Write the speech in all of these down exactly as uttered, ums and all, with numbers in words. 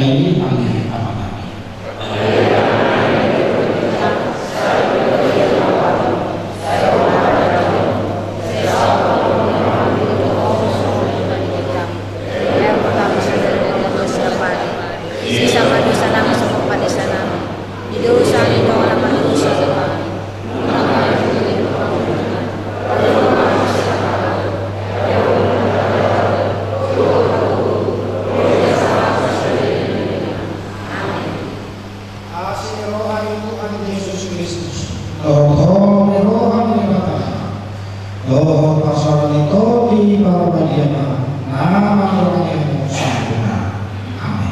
Amen. Amen. Sesa ma dosa nami songon panesanami di dosa ni dongan na mardosa. Asi ni roha ni Tuhan Jesus Kristus, dohot holong ni roha ni Debata, dohot parsaoran ni Tondi Parbadia, na mangarahon hita saluhutna. Amen.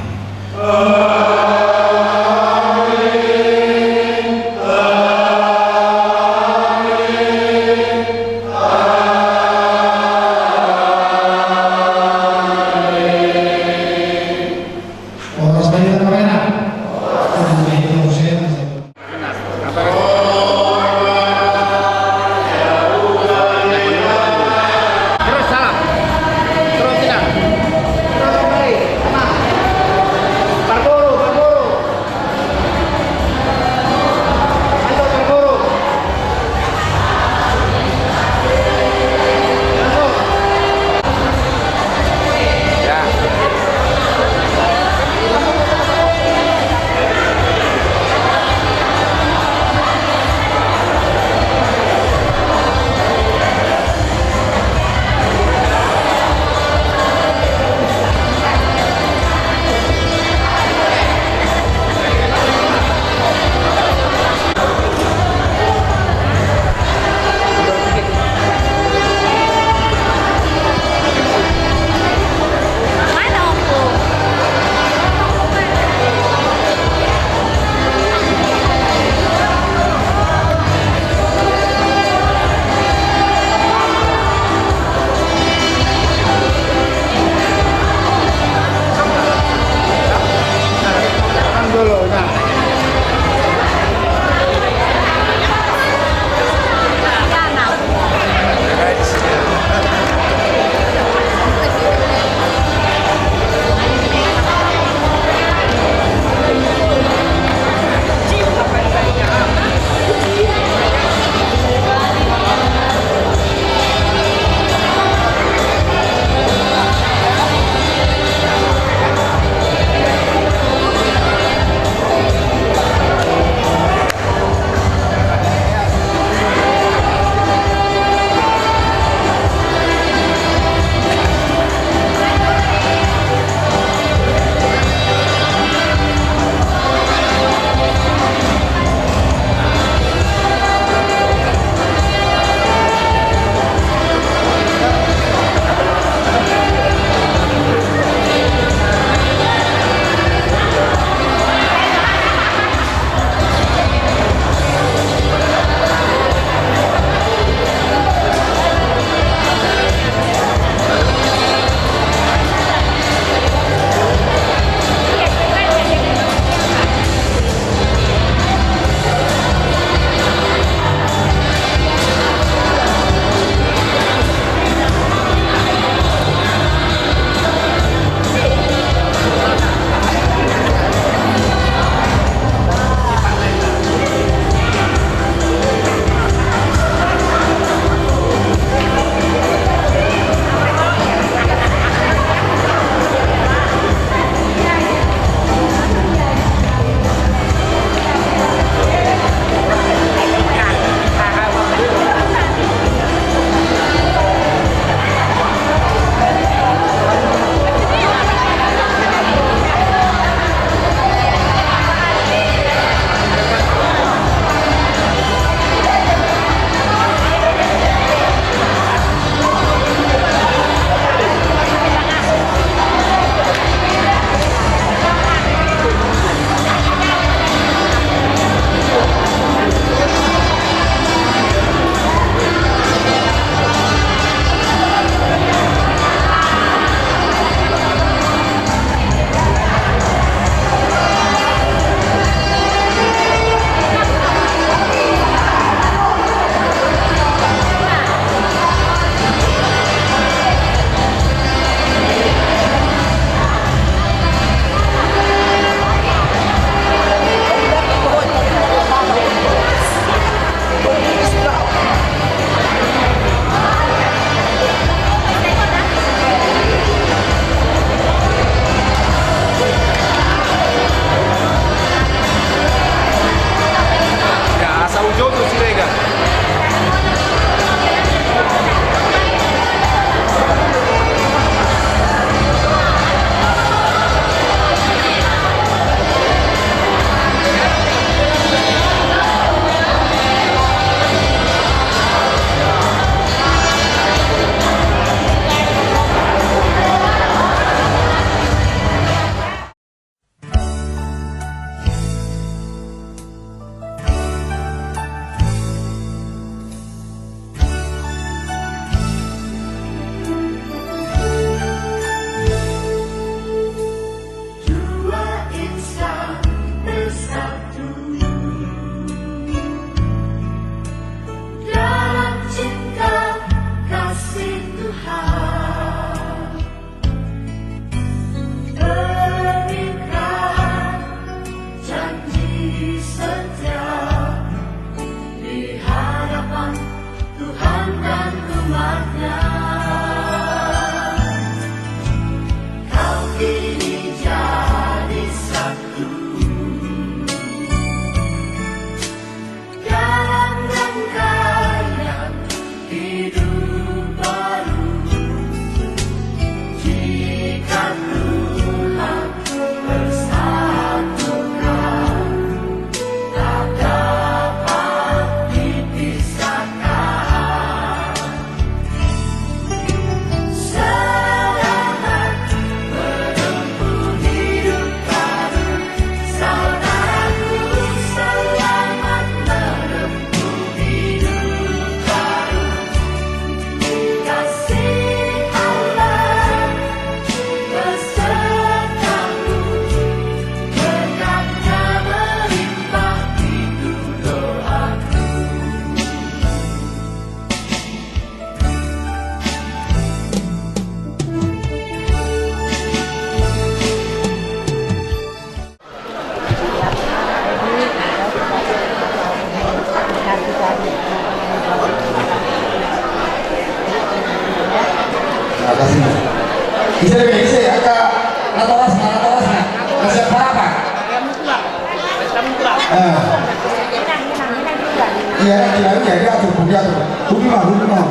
Hudi ma, hudi ma.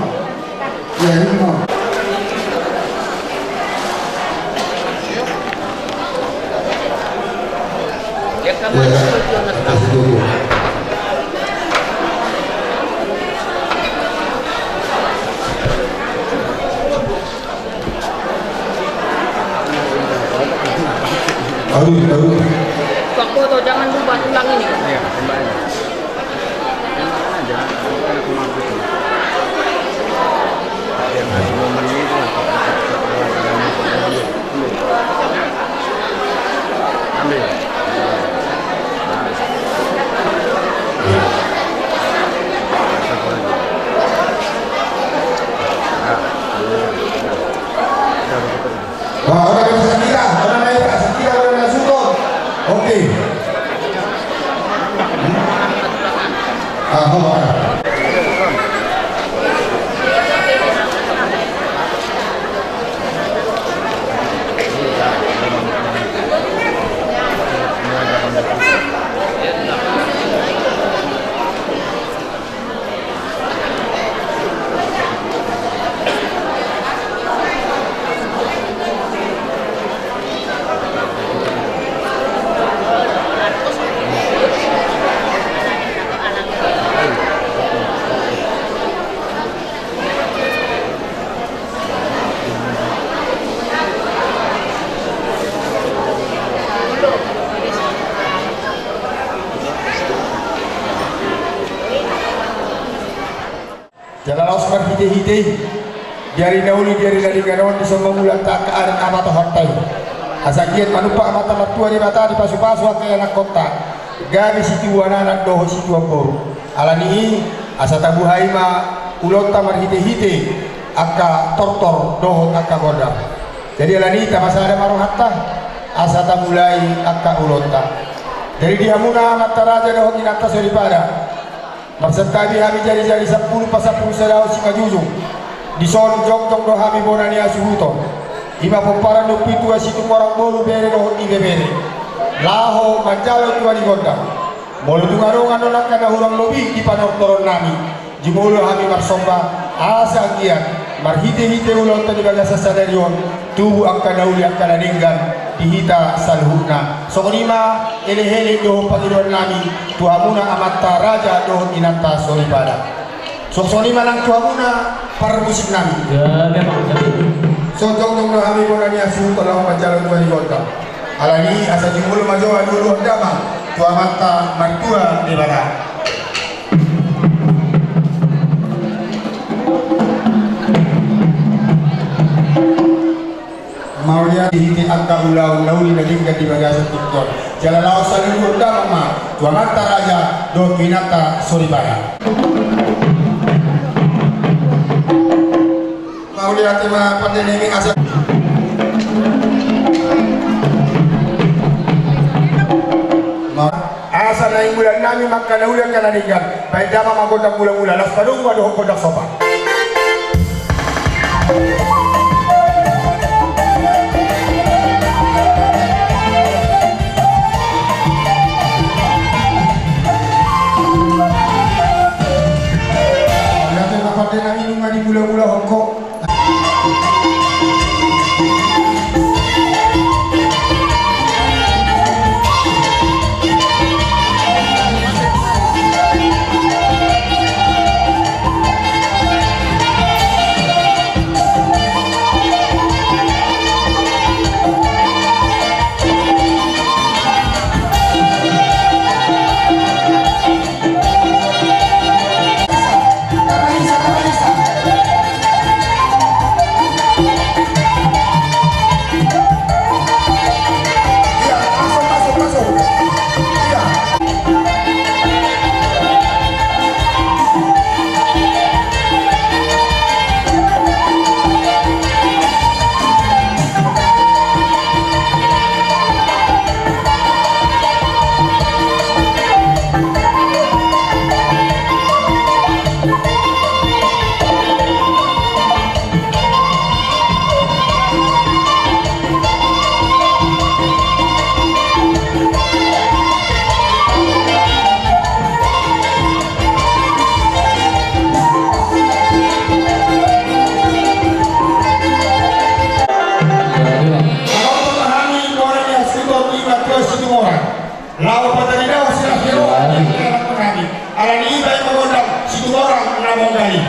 Ya, hudi ma. Ya, kasih dulu. Aduh, aduh. Pak Boto, jangan lupa tulang ini. Iya, kembali. Wah, orang yang sakira, orang yang sakira, orang yang suka. Oke. Ah, oh, ah. Jala laos marhitehite i, di ari na uli, di ari na denggan on, dison ma mulak tu angka adat na patohonta i. Asa anggiat manumpak Amanta Martua Debata dipasupasu angka ianakhonta, gabe situan anak dohot situan boru. Alani i, asa tabuhai ma ulaonta marhitehite angka tortor dohot angka gondang. Jadi alani i tapasada ma rohanta, asa tamulai angka ulaonta. Jadi di hamuna amanta raja dohot inanta soripada, marsantabi hami jarijari sampulu pasampulu sada on simanjujung. Dison jongjong do hami bona ni hasuhuton. I ma pomparan ni ompu ni tua Situmorang boru, bere dohot ibebere, laho manjalo tua ni gondang. Molo tung adong annon angka na hurang lobi di panortoronnami, jumolo hami marsomba, asa anggiat marhitehite ulaonta di bagasan sadari on, tubu angka na uli angka na denggan di hita saluhutna. Songon i ma elekelek dohot pangidoannami tu hamuna amanta raja dohot inanta soripada. Suang songon i ma nang tu hamuna parmusiknami. Ya, memang. Suang jongjong do hami bona ni hasuhuton laho manjalo tua ni gondang. Alani i asa jumolo ma jo alualuhon damang tu Amanta Martua Debata. Mauliate hita angka ulaon na uli na denggan di bagasan tingki on. Jala laos alualuhon damang ma tu amanta raja dohot tu inanta soripada. Mauliate ma pande nami asa. Asa naeng mulannami ma angka na uli angka na denggan. Baen damang ma gondang mulamula, laos padomu ma dohot gondang sopa. Mauliate ma pande nami, nunga dimulamulahon ho. Situmorang. Laho pataridaon silas ni roha di halaman nami. Alani i baen ma gondang Situmorang na monggal i.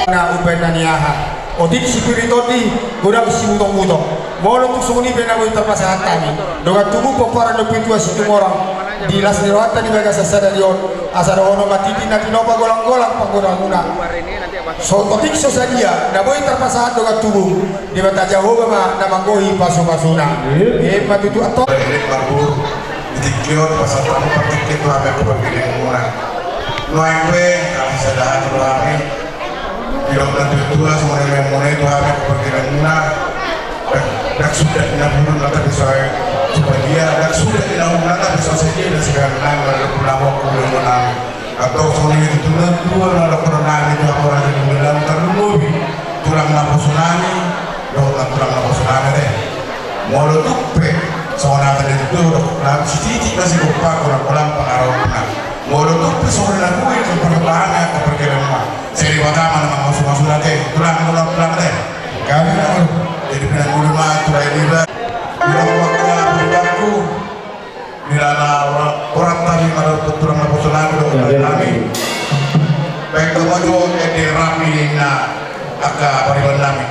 Na umbahen na niaha. Otik sipir ni tondi, godang simutongmutong. Molo tung songon i pe na boi tarpasahat hami. Dongan tubu pomparan ni ompu ni tua Situmorang. Di las ni rohanta di bagasan sadari on. Asa dohonon ma titi na tinopa golanggolang panggoranmuna. So, otik so sadia, na boi tarpasahat dongan tubu. Debata Jahowa ma na manggohi pasupasuna. Emma tutu, antong. Di tingki on pasahat hami partingkian tu hami angka pargelengmuna. Nuaeng pe, hami sada hata do hami. Didok natuatua songon i ma muna i tu hami angka pargelengmuna. Ndang suda inna bulung na tape so, supadia ndang suda inna bulung na tape so sadia, ndang sigaran nami maradophon na hua bulung nami. Antong songon i ma tutu na dua na dohonon nami tu hamu raja ni hulahula, tarlumobi tulang naposo nami dohot tulang naposo nami ate. Molo tung pe songon hata ni tutu dohot nami, sititi ma sigompa, golanggolang pangarahutna. Molo tung pe songon i na boi tu parbahan angka pargelengmuna, sai Debata ma na mangasu-asu ate. Tulang, tulang, tulang ate. Gabe na molo. Jadi pinanggulu ma tulang i ba. Di roha angka paribanku. Di lala ora-, orang tadi mara tulang naposo nami dohot nami. Baik, kamu jo ende rami na angka pariban nami.